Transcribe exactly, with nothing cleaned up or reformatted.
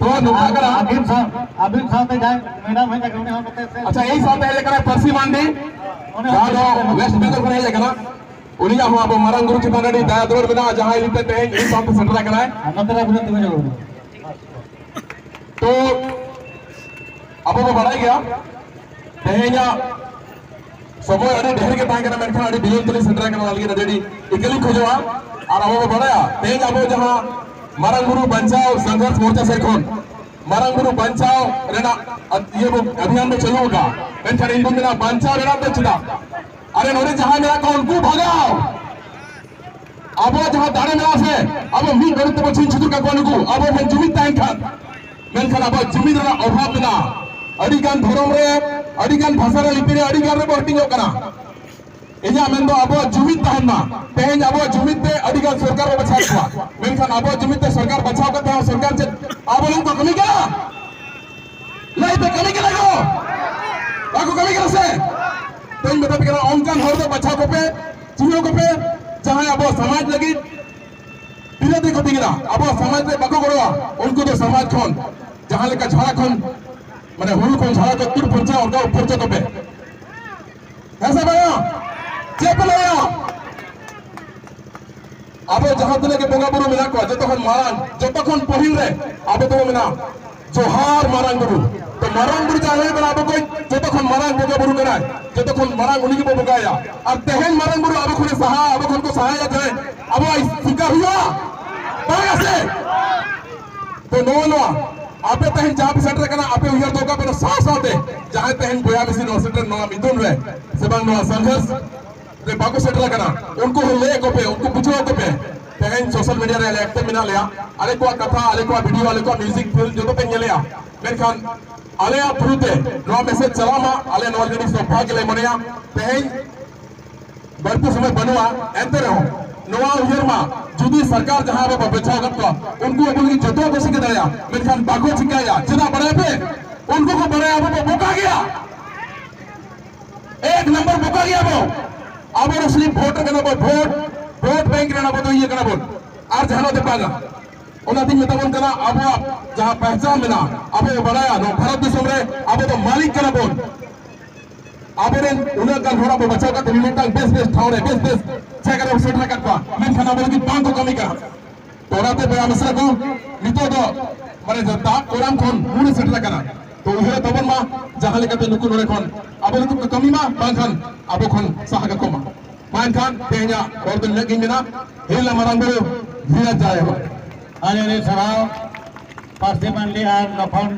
ᱱᱚᱣᱟ ᱱᱚᱝᱠᱟ ᱠᱟᱱᱟ᱾ ᱟᱹᱵᱤᱱ ᱥᱟᱶ, ᱟᱹᱵᱤᱱ ᱥᱟᱶᱛᱮ ᱡᱟᱦᱟᱸᱭ ᱢᱮᱰᱟᱢ ᱦᱮᱡ ᱟᱠᱟᱱᱟ, ᱩᱱᱤ ᱦᱚᱸ ᱱᱚᱛᱮ ᱥᱮ ᱟᱪᱪᱷᱟ, ᱤᱧ ᱥᱟᱶᱛᱮ ᱦᱮᱡ ᱟᱠᱟᱱᱟᱭ ᱯᱟᱹᱨᱥᱤ ᱢᱟᱱᱰᱤ, ᱩᱱᱤ ᱦᱚᱸ ᱡᱟᱦᱟᱸ ᱫᱚ ᱱᱚᱛᱮ ᱥᱮ ᱣᱮᱥᱴ ᱵᱮᱝᱜᱚᱞ ᱠᱷᱚᱱ ᱦᱮᱡ ᱟᱠᱟᱱᱟ᱾ ᱩᱱᱤᱭᱟᱜ ᱦᱚᱸ ᱟᱵᱚ ᱢᱟᱨᱟᱝ ᱵᱩᱨᱩ ᱪᱮᱛᱟᱱ ᱨᱮ ᱟᱹᱰᱤ ᱫᱟᱭᱟ ᱫᱩᱞᱟᱹᱲ ᱢᱮᱱᱟᱜᱼᱟ, ᱡᱟᱦᱟᱸᱭ ᱤᱫᱤ ᱛᱮ ᱛᱮᱦᱮᱧ ᱤᱧ ᱥᱟᱶᱛᱮ ᱥᱮᱴᱮᱨ ᱟᱠᱟᱱᱟᱭ᱾ ᱟᱨ ᱱᱚᱛᱮ ᱨᱮ ᱟᱹᱵᱤᱱ ᱛᱤᱸᱜᱩ ᱧᱚᱜ ᱵᱤᱱ᱾ ᱛᱚ ᱟᱵᱚ ᱵᱚ ᱵᱟᱲᱟᱭ ᱜᱮᱭᱟ, ᱛᱮᱦᱮᱧᱟᱜ ᱥᱚᱢᱚᱭ ᱟᱹᱰᱤ ᱰᱷᱮᱨ ᱜᱮ ᱛᱟᱦᱮᱸ ᱠᱟᱱᱟ, ᱢᱮᱱᱠᱷᱟᱱ ᱟᱹᱰᱤ ᱵᱤᱞᱚᱢ ᱛᱮᱞᱤᱧ ᱥᱮᱴᱮᱨ ᱟᱠᱟᱱᱟ, ᱚᱱᱟ ᱞᱟᱹᱜᱤᱫ ᱟᱹᱰᱤ ᱟᱹᱰᱤ ᱤᱠᱟᱹᱞᱤᱧ ᱠᱷᱚᱡᱚᱜᱼᱟ᱾ ᱟᱨ ᱟᱵᱚ ᱵᱚ ᱵᱟᱲᱟᱭᱟ, ᱛᱮᱦᱮᱧ ᱟᱵᱚ ᱡᱟᱦᱟᱸ ᱢᱟᱨᱟᱝ ᱵᱩᱨᱩ ᱵᱟᱧᱪᱟᱣ ᱥᱚᱝᱜᱷᱚᱨᱥ ᱢᱳᱨᱪᱟ ᱥᱮᱫ ᱠᱷᱚᱱ ᱢᱟᱨᱟᱝ ᱵᱩᱨᱩ ᱵᱟᱧᱪᱟᱣ ᱨᱮᱱᱟᱜ ᱤᱭᱟᱹ ᱵᱚ ᱚᱵᱷᱤᱭᱟᱱ ᱵᱚ ᱪᱟᱹᱞᱩ ᱟᱠᱟᱫᱼᱟ, ᱢᱮᱱᱠᱷᱟᱱ ᱤᱧ ᱫᱩᱧ ᱢᱮᱱᱟ, ᱵᱟᱧᱪᱟᱣ ᱨᱮᱱᱟᱜ ᱫᱚ ᱪᱮᱫᱟᱜ? ᱟᱨᱮ, ᱱᱚᱰᱮ ᱡᱟᱦᱟᱸᱭ ᱢᱮᱱᱟᱜ ᱠᱚᱣᱟ, ᱩᱱᱠᱩ ᱵᱷᱟᱜᱟᱣ᱾ ᱟᱵᱚᱣᱟᱜ ᱡᱟᱦᱟᱸ ᱫᱟᱲᱮ ᱢᱮᱱᱟᱜᱼᱟ ᱥᱮ, ᱟᱵᱚ ᱢᱤᱫ ᱜᱷᱟᱹᱲᱤᱡ ᱛᱮᱵᱚ ᱪᱷᱤᱝ ᱪᱷᱩᱛᱩᱨ ᱠᱟᱠᱚᱣᱟ ᱱᱩᱠᱩ, ᱟᱵᱚ ᱴᱷᱮᱱ ᱡᱩᱢᱤᱫ ᱛᱟᱦᱮᱱ ᱠᱷᱟᱱ᱾ ᱢᱮᱱᱠᱷᱟᱱ ᱟᱵᱚᱣᱟᱜ ᱡᱩᱢᱤᱫ ᱨᱮᱱᱟᱜ ᱚᱵᱷᱟᱵ ᱢᱮᱱᱟᱜᱼᱟ᱾ ᱟᱹᱰᱤ ᱜᱟᱱ ᱫᱷᱚᱨᱚᱢ ᱨᱮ, ᱟᱹᱰᱤ ᱜᱟᱱ ᱵᱷᱟᱥᱟ ᱨᱮ, ᱞᱤᱯᱤ ᱨᱮ ᱟᱹᱰᱤ ᱜᱟᱱ ᱨᱮᱵᱚ ᱦᱟᱹᱴᱤᱧᱚᱜ ᱠᱟᱱᱟ᱾ ᱤᱧᱟᱹᱜ ᱢᱮᱱ ᱫᱚ ᱟᱵᱚᱣᱟᱜ ᱡᱩᱢᱤᱫ ᱛᱟᱦᱮᱱ ᱢᱟ᱾ ᱛᱮᱦᱮᱧ ᱟᱵᱚᱣᱟᱜ ᱡᱩᱢᱤᱫ ᱛᱮ ᱟᱹᱰᱤ ᱜᱟᱱ ᱥᱚᱨᱠᱟᱨ ᱵᱚ ᱵᱟᱪᱷᱟᱣ ᱠᱚᱣᱟ, ᱢᱮᱱᱠᱷᱟᱱ ᱟᱵᱚᱣᱟᱜ ᱡᱩᱢᱤᱫ ᱛᱮ ᱥᱚᱨᱠᱟᱨ ᱵᱟᱪᱷᱟᱣ ᱠᱟᱛᱮ ᱦᱚᱸ ᱥᱚᱨᱠᱟᱨ ᱪᱮᱫ ᱟᱵᱚ ᱞᱟᱹᱜᱤᱫ ᱠᱚ ᱠᱟᱹᱢᱤ ᱠᱟᱱᱟ? ᱞᱟᱹᱭ ᱯᱮ, ᱠᱟᱹᱢᱤ ᱠᱟᱱᱟ ᱠᱚ? ᱵᱟᱠᱚ ᱠᱟᱹᱢᱤ ᱠᱟᱱᱟ ᱥᱮ? ᱛᱮᱦᱮᱧ ᱢᱮᱛᱟ ᱯᱮ ᱠᱟᱱᱟ, ᱚᱱᱠᱟᱱ ᱦᱚᱲ ᱫᱚ ᱵᱟᱪᱷᱟᱣ ᱠᱚᱯᱮ, ᱪᱤᱱᱦᱟᱹᱣ ᱠᱚᱯᱮ, ᱡᱟᱦᱟᱸᱭ ᱟᱵᱚᱣᱟᱜ ᱥᱚᱢᱟᱡᱽ ᱞᱟᱹᱜᱤᱫ ᱵᱤᱨᱳᱫᱷᱤ ᱠᱚ ᱛᱤᱸᱜᱩᱱᱟ, ᱟᱵᱚᱣᱟᱜ ᱥᱚᱢᱟᱡᱽ ᱨᱮ ᱵᱟᱠᱚ ᱜᱚᱲᱚᱣᱟ, ᱩᱱᱠᱩ ᱫᱚ ᱥᱚᱢᱟᱡᱽ ᱠᱷᱚᱱ ᱡᱟᱦᱟᱸ ᱞᱮᱠᱟ ᱡᱷᱟᱲᱟ ᱠᱷᱚᱱ, ᱢᱟᱱᱮ, ᱦᱩᱲᱩ ᱠᱷᱚᱱ ᱡᱷᱟᱲᱟ ᱠᱚ ᱛᱩᱫ ᱯᱷᱟᱨᱪᱟ, ᱚᱱᱠᱟ ᱩᱯᱷᱟᱹᱨᱪᱟ ᱠᱚᱯᱮ᱾ ᱦᱮᱸ ᱥᱮ ᱵᱟᱝᱟ? ᱪᱮᱫ ᱯᱮ ᱞᱟᱹᱭᱟ? ᱟᱵᱚ ᱡᱟᱦᱟᱸ ᱛᱤᱱᱟᱹᱜ ᱜᱮ ᱵᱚᱸᱜᱟ ᱵᱩᱨᱩ ᱢᱮᱱᱟᱜ ᱠᱚᱣᱟ, ᱡᱚᱛᱚ ᱠᱷᱚᱱ ᱢᱟᱨᱟᱝ, ᱡᱚᱛᱚ ᱠᱷᱚᱱ ᱯᱟᱹᱦᱤᱞ ᱨᱮ ᱟᱵᱚ ᱫᱚᱵᱚ ᱢᱮᱱᱟ, "ᱡᱚᱦᱟᱨ ᱢᱟᱨᱟᱝ ᱵᱩᱨᱩ᱾" ᱛᱚ ᱢᱟᱨᱟᱝ ᱵᱩᱨᱩ ᱡᱟᱦᱟᱸᱭ ᱠᱟᱱᱟ, ᱟᱵᱚ ᱠᱚ ᱡᱚᱛᱚ ᱠᱷᱚᱱ ᱢᱟᱨᱟᱝ ᱵᱚᱸᱜᱟ ᱵᱩᱨᱩ ᱠᱟᱱᱟᱭ, ᱡᱚᱛᱚ ᱠᱷᱚᱱ ᱢᱟᱨᱟᱝ ᱩᱱᱤ ᱜᱮᱵᱚ ᱵᱚᱸᱜᱟᱭᱟ᱾ ᱟᱨ ᱛᱮᱦᱮᱧ ᱢᱟᱨᱟᱝ ᱵᱩᱨᱩ ᱟᱵᱚ ᱠᱷᱚᱱᱮ ᱥᱟᱦᱟᱜᱼᱟ, ᱟᱵᱚ ᱠᱷᱚᱱ ᱠᱚ ᱥᱟᱦᱟᱭᱟ ᱡᱟᱦᱟᱸᱭ, ᱟᱵᱚᱣᱟᱜ ᱥᱤᱠᱟᱨ ᱦᱩᱭᱩᱜᱼᱟ? ᱵᱟᱝᱟ ᱥᱮ? ᱛᱚ ᱱᱚᱜᱼᱚ ᱱᱚᱣᱟ ᱟᱯᱮ ᱛᱮᱦᱮᱧ ᱡᱟᱦᱟᱸ ᱯᱮ ᱥᱮᱴᱮᱨ ᱟᱠᱟᱱᱟ, ᱟᱯᱮ ᱩᱭᱦᱟᱹᱨ ᱫᱚᱦᱚ ᱠᱟᱜ ᱯᱮ, ᱥᱟᱶ ᱥᱟᱶᱛᱮ ᱡᱟᱦᱟᱸᱭ ᱛᱮᱦᱮᱧ ᱵᱚᱭᱦᱟ ᱢᱤᱥᱤ ᱱᱚᱣᱟ ᱥᱮᱴᱮᱨ, ᱱᱚᱣᱟ ᱢᱤᱫᱩᱱ ᱨᱮ ᱥᱮ ᱵᱟᱝ ᱱᱚᱣᱟ ᱥᱚᱝᱜᱷᱚᱨᱥ ᱨᱮ ᱵᱟᱠᱚ ᱥᱮᱴᱮᱨ ᱟᱠᱟᱱᱟ, ᱩᱱᱠᱩ ᱦᱚᱸ ᱞᱟᱹᱭ ᱟᱠᱚ ᱯᱮ, ᱩᱱᱠᱩ ᱵᱩᱡᱷᱟᱹᱣ ᱟᱠᱚ ᱯᱮ᱾ ᱛᱮᱦᱮᱧ social media ᱨᱮ active ᱢᱮᱱᱟᱜ ᱞᱮᱭᱟ, ᱟᱞᱮ ᱠᱚᱣᱟᱜ ᱠᱟᱛᱷᱟ, ᱟᱞᱮ ᱠᱚᱣᱟᱜ video, ᱟᱞᱮ ᱠᱚᱣᱟᱜ music, film ᱡᱚᱛᱚ ᱯᱮ ᱧᱮᱞᱮᱜᱼᱟ, ᱢᱮᱱᱠᱷᱟᱱ ᱟᱞᱮᱭᱟᱜ through ᱛᱮ ᱱᱚᱣᱟ message ᱪᱟᱞᱟᱣ ᱢᱟ, ᱟᱞᱮ ᱱᱚᱣᱟ ᱞᱟᱹᱜᱤᱫ ᱥᱚᱵᱷᱟᱜ ᱜᱮᱞᱮ ᱢᱚᱱᱮᱭᱟ᱾ ᱛᱮᱦᱮᱧ ᱵᱟᱹᱲᱛᱤ ᱥᱚᱢᱚᱭ ᱵᱟᱹᱱᱩᱜᱼᱟ, ᱮᱱᱛᱮ ᱨᱮᱦᱚᱸ ᱱᱚᱣᱟ ᱩᱭᱦᱟᱹᱨ ᱢᱟ, ᱡᱩᱫᱤ ᱥᱚᱨᱠᱟᱨ ᱡᱟᱦᱟᱸ ᱟᱵᱚ ᱵᱚ ᱵᱟᱪᱷᱟᱣ ᱟᱠᱟᱫ ᱠᱚᱣᱟ, ᱩᱱᱠᱩ ᱟᱵᱚ ᱞᱟᱹᱜᱤᱫ ᱡᱚᱛᱚ ᱠᱚ ᱪᱤᱠᱟᱹ ᱫᱟᱲᱮᱭᱟᱜᱼᱟ, ᱢᱮᱱᱠᱷᱟᱱ ᱵᱟᱠᱚ ᱪᱤᱠᱟᱹᱭᱟ᱾ ᱪᱮᱫᱟᱜ ᱵᱟᱲᱟᱭ ᱯᱮ? ᱩᱱᱠᱩ ᱠᱚ ᱵᱟᱲᱟᱭᱟ ᱟᱵᱚ ᱵᱚ ᱵᱚᱠᱟ ᱜᱮᱭᱟ᱾ ᱮᱠ ᱱᱚᱢᱵᱚᱨ ᱵᱚᱠᱟ ᱜᱮᱭᱟ ᱵᱚ᱾ ᱟᱵᱚ ᱫᱚ ᱥᱤᱨᱯ vote ᱨᱮ ᱠᱟᱱᱟ ᱵᱚ, vote, vote bank ᱨᱮᱱ ᱟᱵᱚ ᱫᱚ ᱤᱭᱟᱹ ᱠᱟᱱᱟ ᱵᱚᱱ, ᱟᱨ ᱡᱟᱦᱟᱱᱟᱜ ᱫᱚ ᱵᱟᱝᱟ᱾ ᱚᱱᱟᱛᱤᱧ ᱢᱮᱛᱟ ᱵᱚᱱ ᱠᱟᱱᱟ, ᱟᱵᱚᱣᱟᱜ ᱡᱟᱦᱟᱸ ᱯᱮᱦᱪᱟᱱ ᱢᱮᱱᱟᱜᱼᱟ, ᱟᱵᱚ ᱵᱚ ᱵᱟᱲᱟᱭᱟ ᱱᱚᱣᱟ ᱵᱷᱟᱨᱚᱛ ᱫᱤᱥᱚᱢ ᱨᱮ ᱟᱵᱚ ᱫᱚ ᱢᱟᱹᱞᱤᱠ ᱠᱟᱱᱟ ᱵᱚᱱ᱾ ᱟᱵᱚᱨᱮᱱ ᱩᱱᱟᱹᱜ ᱜᱟᱱ ᱦᱚᱲ ᱟᱵᱚ ᱵᱟᱪᱷᱟᱣ ᱠᱟᱛᱮ ᱢᱤᱫᱴᱟᱝ ᱵᱮᱥ ᱵᱮᱥ ᱴᱷᱟᱶ ᱨᱮ, ᱵᱮᱥ ᱵᱮᱥ ᱡᱟᱭᱜᱟ ᱨᱮ ᱥᱮᱴᱮᱨ ᱟᱠᱟᱫ ᱠᱚᱣᱟ, ᱢᱮᱱᱠᱷᱟᱱ ᱟᱵᱚ ᱞᱟᱹᱜᱤᱫ ᱵᱟᱝ ᱠᱚ ᱠᱟᱹᱢᱤ ᱠᱟᱱᱟ᱾ ᱛᱚ ᱚᱱᱟᱛᱮ ᱵᱚᱭᱦᱟ ᱢᱤᱥᱨᱟ ᱠᱚ, ᱱᱤᱛᱚᱜ ᱫᱚ ᱢᱟᱱᱮ ᱫᱟᱜ ᱠᱚᱨᱟᱢ ᱠᱷᱚᱱ ᱢᱩᱲ ᱥᱮᱴᱮᱨ ᱟᱠᱟᱱᱟ᱾ ᱛᱚ ᱩᱭᱦᱟᱹᱨ ᱛᱟᱵᱚᱱ ᱢᱟ, ᱡᱟᱦᱟᱸ ᱞᱮᱠᱟᱛᱮ ᱱᱩᱠᱩ ᱱᱚᱰᱮ ᱠᱷᱚᱱ ᱟᱵᱚ ᱞᱟᱹᱜᱤᱫ ᱠᱚ ᱠᱟᱹᱢᱤ ᱢᱟ, ᱵᱟᱝᱠᱷᱟᱱ ᱟᱵᱚ ᱠᱷᱚᱱ ᱥᱟᱦᱟ ᱠᱟᱠᱚ ᱢᱟ᱾ ᱢᱟ ᱮᱱᱠᱷᱟᱱ ᱛᱮᱦᱮᱧᱟᱜ ᱨᱚᱲ ᱫᱚ ᱱᱤᱱᱟᱹᱜ ᱜᱤᱧ ᱢᱮᱱᱟ᱾ ᱦᱮᱞᱟ ᱢᱟᱨᱟᱝ ᱵᱩᱨᱩ ᱫᱷᱤᱨᱟ ᱡᱟᱭ ᱦᱳ᱾ ᱟᱹᱰᱤ ᱟᱹᱰᱤ ᱥᱟᱨᱦᱟᱣ ᱯᱟᱹᱨᱥᱤ ᱢᱟᱱᱰᱤ ᱟᱨ ᱞᱚᱠᱷᱚᱱ